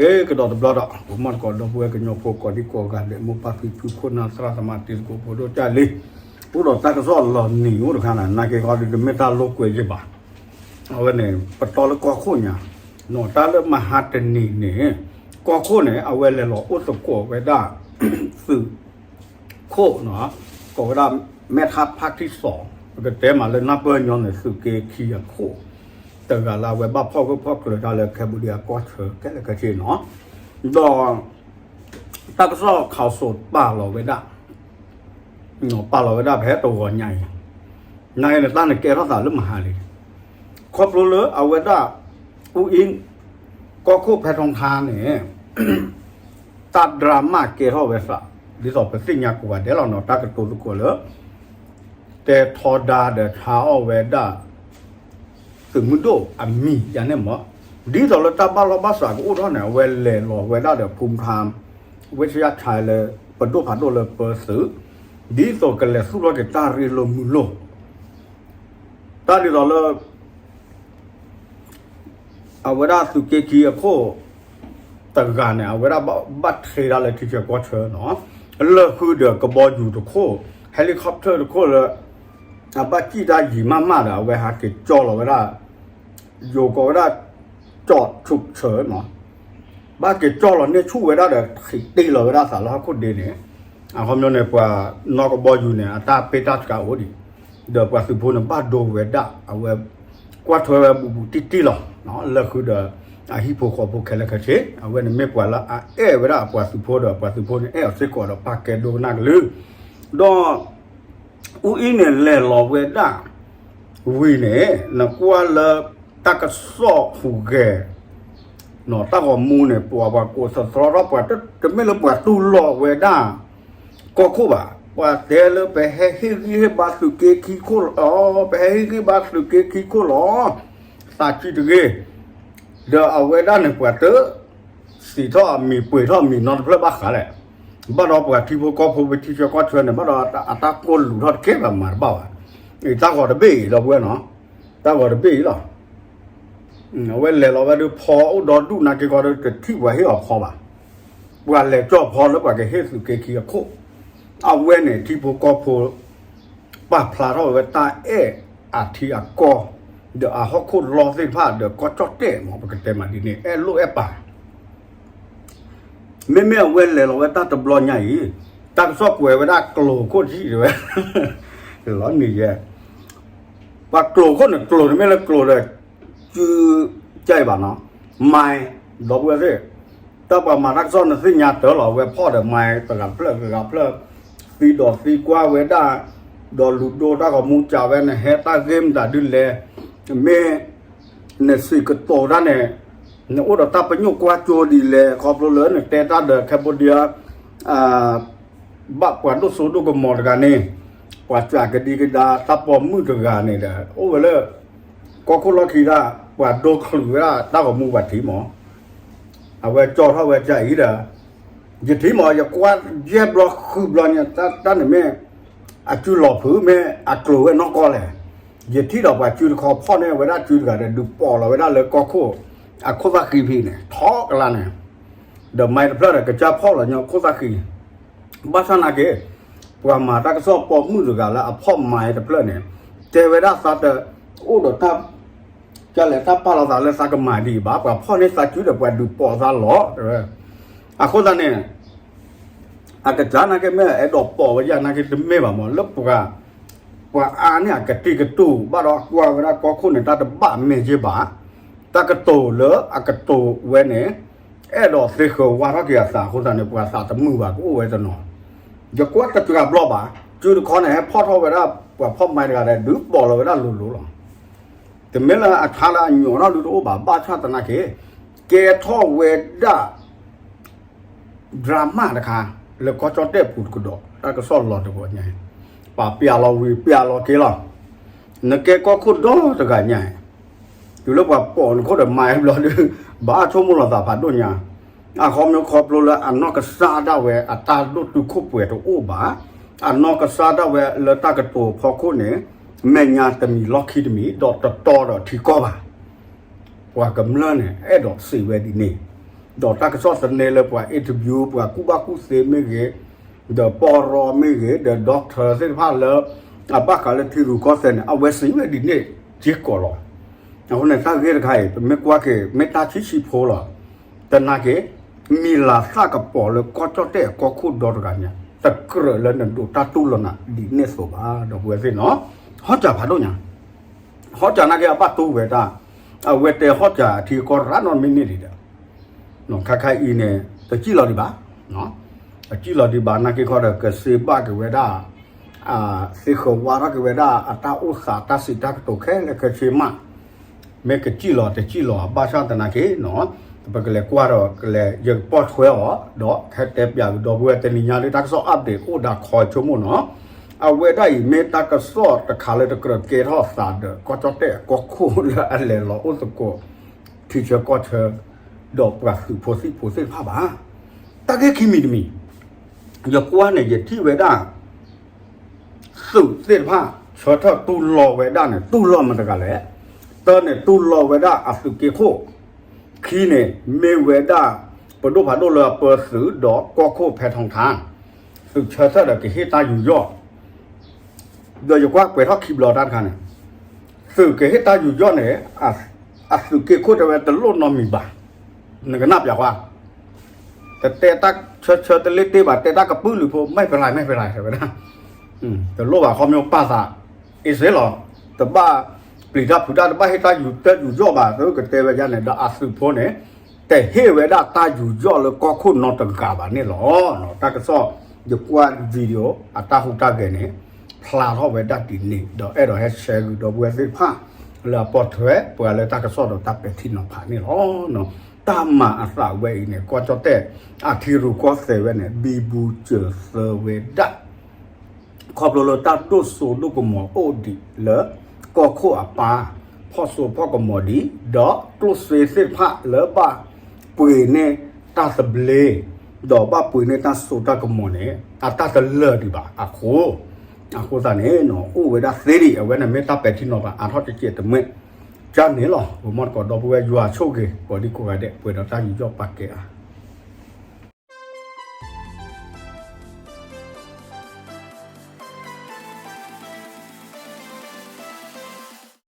ဂ့ၤကဒီးတဘျီဒီး ပမီၢ်သကိးဒီပုၢ်ဝဲၢ်ကညီဖိကိးဒံကိးဂၤဒဲး မိၢ်ပၢ်ဖံဖုခိၣ်နၢ်သရၣ်သမါတံၤသကိးဖိဒိၣ်ကၢ်လံ, အိၣ်ဒီးတၢ်ကစီၣ်လီၤနံၤအိၣ်တခါန့ၣ် နာ်က့ၤဃီဒီးတမ့ၢ်တၢ်လိာ်ကွဲယ့ၢ်ဘၣ်. အဝဲန့ၣ် ပတီၢ်လၢကီၢ်ခိၣ်ညါ, နီၢ်တၢ်လၢမဟါတနံၤန့ၣ် ကီၢ်ခိၣ်န့ၣ် အဝဲလဲၤလီၤအိၣ်သကိးဝဲဒၣ် သုး ခိၣ်နီၤ, ကိးဝဲဒၣ် မဲထါဖါထံသီ, ပကတဲမးလၢနၢ်ပၢၢ်ညီန့ၣ် သုးက့ခံအခိၣ် တဂၤလၢအဝဲဘၣ်ဖီၣ်ဂၢၢ်ဖီၣ်ကျၢၤတၢ်လၢ Cambodia ကီၢ်ဆၢခဲလၢာ်ခဲဆ့နီၤ, ဒီး တၢ်ကစီၣ်ခးစိးပာ်လီၤဝဲဒၣ် ပာ်လီၤဝဲဒၣ်ဖဲတဂီၤညါအံၤ, နာ်က့ၤန့ၣ် တၢ်န့ၣ်ကဲထီၣ်သးလၢမဟါလံ, ခီဖျိလၢအဝဲဒၣ် အူအံၣ် ကီၢ်ခိၣ်ဖဲထီထါန့ၣ် တၢ်ဒြါမၢ်ကဲထီၣ်ဝဲသး ဒ်သိးပသ့ၣ်ညါကိးဂၤဒဲးလီၤနီၤ တၢ်ကတိၤသကိးလၢ တဲထီဒါဒီးဆါအီၣ်ဝဲဒၣ် သုးမုၢ်ဒိၣ်အမံၤယါန့ၣ်မး, ဒ်သိးလၢတၢ်ဘၣ်လီၢ်ဘၣ်စးကအိၣ်ထီၣ်န့ၣ် အဝဲလဲၤလီၤဝဲဒၣ်ဒီး ဖူမထါ ဝ့ၢ်ဆယၣ်ခၠဲလၢ ပဒိၣ်ဖးဒိၣ်လၢပၢသုး, ဒ်သိးကလဲၤသူၣ်ထီၣ်က့ၤတၢ်ရ့လိာ်မုာ်လိာ် တၢ်ဒ်သိးလၢ အဝဲဒၣ်သုးက့ခံအခိၣ် တဂၤန့ၣ် အဝဲဒၣ်ဘၣ်ထံးတၢ်လၢထံဆၢကီၢ်ဆၢနီၤ, လၢဃုာ်ဒီးကဘီယူၤတခိၣ် helicopter တခိၣ်လၢ အဘၣ်စံၣ်တၢ်ယံာ်မးမးဒီး အဝဲဟးက့ၤကၠီလီၤဝဲဒၣ် ယိၤကိးဝဲဒၣ် ကၠီၣ်ဆူၣ်ဆၢနီၤ, ဘၣ်က့ၤကၠီလီၤန့ၢ်ဆူၣ်ဝဲဒၣ်ဒီး ဃံးတ့ၢ်လီၤဝဲဒၣ်သးလၢဟီၣ်ခိၣ်ဒ့န့ၣ်, အခီပညီန့ၣ် ပှၤနီၣ်ကဘီယူၤန့ၣ် အတၢ်ပ့ၢ်တၢ်ဆှးအိၣ်ဒံး, ဒီးပှၤသုးဖိန့ၣ် ဘၣ်ဒိဝဲဒၣ် အဝဲ ကွၢ်ထွဲဝဲဘူးဘူးတံၢ်တံၢ်လီၤ, လၢဃုာ်ဒီး အဟံၣ်ဖိဃီဖိခဲလၢာ်ခဲဆ့, အဝဲန့ၣ်မ့ၢ်ပှၤလၢအအဲၣ်ဝဲဒၣ်အပှၤသုးဖိဒီး အပှၤသုးဖိန့ၣ် အဲၣ်အီၤစ့ၢ်ကီးဒီးပာ်ကဲဒိကနၣ်ကလုၢ်, ဒီး အူအံၣ်န့ၣ် လဲၤလီၤဝဲဒၣ် ဝံၤန့ၣ် နကွၢ်လၢတၢ်ကစီၣ်ဟူးဂဲၤ တၢ်ဂီၤမူန့ၣ် ပှၤပှၤကိးသတြီထီၣ်ပှၤ တမ့ၢ်လၢပှၤတူၢ်လိာ်ဝဲဒၣ် ကီၢ်ခိၣ်ဘၣ်, ပှၤတဲလၢပဟဲဟ့ၣ်ဂံၢ်ဟ့ၣ်ဘါသုးက့ခံခိၣ်လီၤ, ပဟဲဟ့ၣ်ဂံၢ်ဘါသုးက့ခံခိၣ်လီၤ, သးစုတဂ့ၤ, ဒီးအဝဲဒၣ်န့ၣ် ပှၤတ စံးထီၣ်အမံၤပှ့ၤထီၣ်အမံၤနီတဖျၢၣ်ဘၣ်ဃးလဲၣ်, ဘၣ်ဒီးပှၤထံဖိကီၢ်ဖိပထံဆၢကီၢ်ဆၢန့ၣ် ဘၣ်ဒီးအတၢ်ကိၢ်လူးထီၣ်တကဲဘၣ်မၤတဘၣ်ဘၣ်, အံၤတၢ်ဂီၤတဘ့ၣ်အံၤဒီပုၢ်ဝဲၢ်နီၤ, တၢ်ဂီၤတဘ့ၣ်အံၤလီၤ, အဝဲလဲၤလီၤဝဲဒၣ်ဖီအိၣ်ဒီဒူၣ်နာ်က့ၤဃီဒီး တထံၣ်ပှၤဟ့ၣ်အီၤဖီဘၣ်, ပှၤလဲၤကၠီၣ်ဖီလၢပှၤကဟ့ၣ်သုးက့ခံအခိၣ်, အဝဲန့ၣ်ထံဖိကီၢ်ဖိ ပာ်ဖျါထီၣ်ဝဲတၢ်အဲၣ်အထံအကီၢ်, ဒီးအဟီၣ်ခိၣ်လီသ့ၣ်တဖၣ်ဒီးကီၢ်ကၠီၣ်တဲၣ်မး ပကတဲမးဒ်န့ၣ် အဲၣ်လိၣ်အဲၣ်ပာ် မ့မ့ၢ်အဝဲလဲၤလီၤဝဲတၢ်တဘျီညါအံၤ, တၢ်ကစီၣ်ကွဲးဝဲဒၣ်ကျိၤခိၣ်ထံးတဲဝဲ, လီၤနံၤယဲ, ပှၤကျိၤခိၣ်န့ၣ်ကျိၤန့ၣ်မ့ၢ်လၢကျိၤဒီး စု ကဲအံၤဘၣ်နီၤ, မၤ ဒီပုၢ်ဝဲၢ်သ့ၣ်, တၢ်ပှၤမၤတၢ်ကစီၣ်နသ့ၣ်ညါတၢ်လီၤ အဝဲဖီၣ်ဒီးမၤတဂၤဖျၢၣ်တဂၤဖျၢၣ်, သံဒီးသံကွၢ်ဝဲဒၣ်, ဒီးလူၤဒိတၢ်ဂီၤမူစးဝဲန့ၣ် ဟဲတၢ်ဂ့ၢ်မတၤဒ်လဲၣ်, မ့ၢ် နစံးကတိၤတၢ်န့ၣ်, နအိၣ်ဒီးတၢ်ပညိၣ်ကွၢ်ကၠိဒ်လဲၣ် ခီဖျိလၢနတဲတၢ်ဒီး Cambodia ဘၣ်ပှၤဒိၣ်စိဒိၣ်ကမီၤတဂၤန့ၣ်, ပှၤစှၤကဒံကဒါတၢ်ပိာ်မုၣ်တဂၤန့ၣ်ဒီး အိၣ်ဝဲလၢ ကီၢ်ခိၣ်လီၢ်ခံဒၣ် ပှၤဒိချုးဝဲဒၣ်တၢ်ဂီၤမူပှၤထံၣ်မး, အဝဲကၠီထီၣ်ဝဲကအံၤဒီး ယထံၣ်မး ယကွၢ်ယဲၢ်ဘျီဃုဘျီညါ တၢ်န့ၣ်မ့ၢ် အစုလီၤဖုးမ့ၢ်အကျိၤဝဲနီၢ်ကီၢ်လဲၣ်, ယထံၣ်ဒီးပှၤစုတခီဖီၣ်န့ၢ်ဝဲဒၣ်စုတဂၤဒီး ဒုးပိာ်လီၤဝဲဒၣ်လၢကီၢ်ခိၣ် အခိၣ်သၣ်ဃံဖံန့ၣ် ထီကလါန့ၣ်, ဒီးမၤတဖျၢၣ်ဒီးကစၢ်ဖီၣ်လီၤညီခိၣ်သၣ်ဃံ, ဘၣ်ဆၣ်နာ်က့ၤ, ပှၤမၤတၢ်ကစီၣ်ပိာ်မုၣ်တဂၤလၢအဖီၣ်မၤတဖျၢၣ်န့ၣ်, တဲဝဲဒၣ်သးတအိၣ်ဒီးတၢ် ကလဲၤတၢ်ပာ်လီၤသးလၢသးကမၤဒ်အံၤဘၣ်, ပှၤဖီၣ်န့ၢ်သးစုဒီးပှၤဒုးပိာ်သးလီၤ, အဃိသတးန့ၣ် အကစၢ်နာ်က့ၤမ့ၢ်အဲၣ်ဒိးပိာ်ဝဲယၤနာ်က့ၤတမ့ၢ်ဘၣ်မး လၢပှၤ ပှၤအါန့ၢ်အကတံၢ်ကတူၢ် ဘၣ်ဒီးကွၢ်ဝဲဒၣ်ကီၢ်ခိၣ်န့ၣ် တၢ်တဘၣ်မ့ၢ်က့ၤဘၣ်, တၢ်ကတိၤလၢအကတိၤဝဲန့ၣ် အဲၣ်ဒိးသ့ဃၢၤဝါထီၣ်က့ၤအသးအဃိသတးန့ၣ် ပှၤသးတမုာ်ဘၣ်ကအိၣ်ဝဲတနီၤ, ယကွၢ်တစှၤဘျီဘၣ်, စုတခီန့ၣ် ဟဲဖီၣ်ထီၣ်ဝဲဒၣ် ပှၤဖီၣ်မၤတဂၤဒီး ဒုးပိာ်လီၤဝဲဒၣ်လိၤလိၤလီၤ. တမ့ၢ်လၢအဆါလၢအညိးထီၣ်ဒုးတအိၣ်ဘၣ် ဘၣ်ဆၣ်သနာ်က့ ကဲထီၣ်ဝဲဒၣ် drama တခါ လၢကီၢ်ကၠီၣ်တဲၣ်ပူၤတကဒီး တၢ်ကစီၣ်လီၤတဂီၤညါ, ပာ်ပျဲလီၤဝံၤပျဲလီၤက့ၤလီၤ. နကဲကီၢ်ခိၣ်ဒီတဂၤညါ, တုၤလၢပှၤပိာ်နခိၣ်ဒီးမၤဘျီဒုး ဘၣ်ဆိကမိၣ်လီၤသးဖးဒိၣ်ညါ, အခီပညီခီဖျိလၢအနီၢ်ကစၢ်ဒၣ်ဝဲအတၢ်ဒိၣ်တုာ်ခိၣ်ပှဲၤတအိၣ်ဘၣ်, အနီၢ်ကစၢ်ဒၣ်ဝဲလၢတၢ်ကတိၤဖီခိၣ်န့ၣ် မဲာ်ညါတမံၤလီၢ်ခံတမံၤ ဒီးတတီဒီးထံကီၢ်ဘၣ်. ပှၤကမျၢၢ်န့ၣ် အဲၣ်ဒိးစံးဝဲဒ်န့ၣ်, ဒီးတၢ်ကစီၣ်သန့လၢပှၤ interview ပှၤကူၣ်ဘၣ်ကူၣ်သ့မ့ၢ်ဂ့ၤ, ဒီးပီၢ်ရီမ့ၢ်ဂ့ၤ, ဒီး doctor သ့ၣ်တဖၣ်လၢ အဘၣ်ဃးလၢထံရူၢ်ကီၢ်သဲးန့ၣ် အဝဲစံးဝဲဒ်န့ၣ်စ့ၢ်ကီးလီၤ. အဃိန့ၣ် တၢ်ဂ့ၢ်တခါအံၤ ပမ့ၢ်ကွၢ်က့ၤ မ့ၢ်တၢ်ဆံးဆံးဖိလီၤ. သနာ်က့ မံၤလၤသၣ်ကပီၤလၢကီၢ်ကၠီၣ်တဲၣ်အကီၢ်ခိၣ်ဒီတဂၤညါ တကြၢးလၢနဒိးတၢ်တူၢ်လိာ်နၤဒ်န့ၣ်အသိးဘၣ် ဒီပုၢ်ဝဲၢ်သ့ၣ်နီၤ. ဟီၣ်စၢၤဖးဒိၣ်ညါ ဟီၣ်စၢၤနာ်က့အဘၣ်တူၢ်ဝဲဒၣ်, အဝဲတဲဟီၣ်စၢၤအထံအကီၢ်ရၣ်နီတမံၤန့ၣ်ဒံးဒီး ခါခါအံၤန့ၣ် တစံၣ်လီၤဒံးဘၣ်, တစံၣ်လီၤဒံးဘၣ် နာ်က့ခီဒီး ကစ့ဘၣ်က့ၤဝဲဒၣ်, သ့ဃၢၤဝါထီၣ်က့ၤဝဲဒၣ် အတၢ်အိၣ်သးတၢ်စံးတၢ်ကတိၤခဲလၢာ်ခဲဆ့မး, မ့ၢ်ကစံၣ်လီၤတစံၣ်လီၤ ဘၣ်ဆၣ်သနာ်က့နီၤ, ပကလဲၤကွၢ်ဒီးကလဲၤ ယကပိာ်ထွဲအီၤ ဒီးဟဲတဲပၠးကဒီပုၢ်ဝဲၢ်တနံၤညါလၢတၢ်ကစီၣ် update အိၣ်ဒၣ်ခီဆိကမိၣ်နီၤ, အဝဲဒၣ်အံၤမ့ၢ်တၢ်ကစီၣ်တခါလၢတကြၢးကဲထီၣ်သးဒီး ကီၢ်ကၠီၣ်တဲၣ်အကီၢ်ခိၣ်လၢအလဲၤလီၤအိၣ်သကိး ထံဆၢကီၢ်ဆၢ ဒီးပှၤသုးဖိသံၣ်ဖိသ့ၣ်တဖၣ်ဘၣ်. တၢ်ဂ့ၢ်ခံမံၤတမံၤ ယကွၢ်န့ၣ် ယထံၣ်ဝဲဒၣ် သုးသ့ၣ်တဖၣ် ဆၢထၢၣ်တူၢ်လိာ်ဝဲဒၣ်န့ၣ် တူၢ်လိာ်မတၤတဂၤလဲၣ်. တၢ်န့ၣ် တူၢ်လိာ်ဝဲဒၣ်အသုးက့ခိၣ်, ခံန့ၣ် မ့ၢ်ဝဲဒၣ် ပဒိၣ်ဖးဒိၣ်လၢအပၢသုးဒီးကီၢ်ခိၣ်ဖဲထီထါ, သုးဆၢထၢၣ်ဒီးကဟ့ၣ်တၢ်ယူးယီၣ် ဒီးယကွၢ်ကွဲးထီၣ်ခံဘျီတၢ်တခါန့ၣ်, သုးကဟ့ၣ်တၢ်ယူးယီၣ်န့ၣ် အသုးက့ခိၣ်တဲဝဲတလိၣ်နီတမံၤဘၣ်. နကနၣ်ပျးကွၢ်, တတဲတၢ်ဆၢဆၢတလ့တ့ၢ်ဘၣ် တဲတၢ်ကပုာ်လုးဖိ မ့ၢ်ပရၤမ့ၢ်ပရၤတဲဝဲဒၣ်, တလိၣ်ဘၣ်ခီပညီပာ်သး အ့စ့လီၤ, တဘၣ်ပျံၤတၢ်ဖုးတၢ် တဘၣ်ဟ့ၣ်တၢ်ယူးတၢ်ယူးယီၣ်ဘၣ် သုကတဲဝဲဒ်န့ၣ် ဒီးအသုးဖိန့ၣ် တဟ့ၣ်ဝဲဒၣ်တၢ်ယူးယီၣ်လၢကီၢ်ခိၣ်နီတဂၤဘၣ်န့ၣ်လီၤ. တၢ်ကစီၣ် ယကွၢ် video အတၢ်ဟူးတၢ်ဂဲၤန့ၣ် ဖျါထီၣ်ဝဲဒၣ်ဒ်န့ၣ် ဒီးအဲၣ်ဒိးဟဲ share ဂုာ်ဒီပုၢ်ဝဲၢ်သ့ၣ်တဖၣ် လၢအပိာ်ထွဲ ပှၤလၢတၢ်ကစီၣ်ဒီးတၢ်ပဲာ်ထံနီၤဖးန့ၣ်လီၤ. တၢ်မၤအသးဝဲအံၤန့ၣ် ကီၢ်ကၠီၣ်တဲၣ် အထံရူၢ်ကီၢ်သဲးဝဲန့ၣ် ဘံဘူစၢၤသၢဝဲဒၣ် ခီဖျိလၢတၢ်ဒိၣ်စိဒိၣ်ကမီၤအိၣ်ဒံးလၢ ကီၢ်ခိၣ်အပၢ် ဖီၣ်စိဖီၣ်ကမီၤဒံး ဒီးကျိၣ်စ့သ့ၣ်တဖၣ်လၢဘၣ်ပှ့ၤန့ၢ်တၢ်သဘျ့ ဒီးဘၣ်ပှ့ၤန့ၢ်တၢ်စိတၢ်ကမီၤန့ၣ် အတၢ်တလၢာ်ဒံးဘၣ်အဃိ, အဃိသတးန့ၣ် အိၣ်ဝဲဒၣ်သ့ဒံး အဝဲန့ၣ်မ့ၢ်တၢ်ပဲာ်ထံနီၤဖးအါထီၣ်တစဲးတမှဲၢ် ကန့ၣ်လီၤ. ပမီၢ်တကိးဒီပုၢ်ဝဲၢ်ယွၤဆိၣ်ဂ့ၤ ကိးဒံကိးဂၤဒဲး ပှဲၤဒီးတၢ်ယူးယီၣ်ပာ်ကဲအါ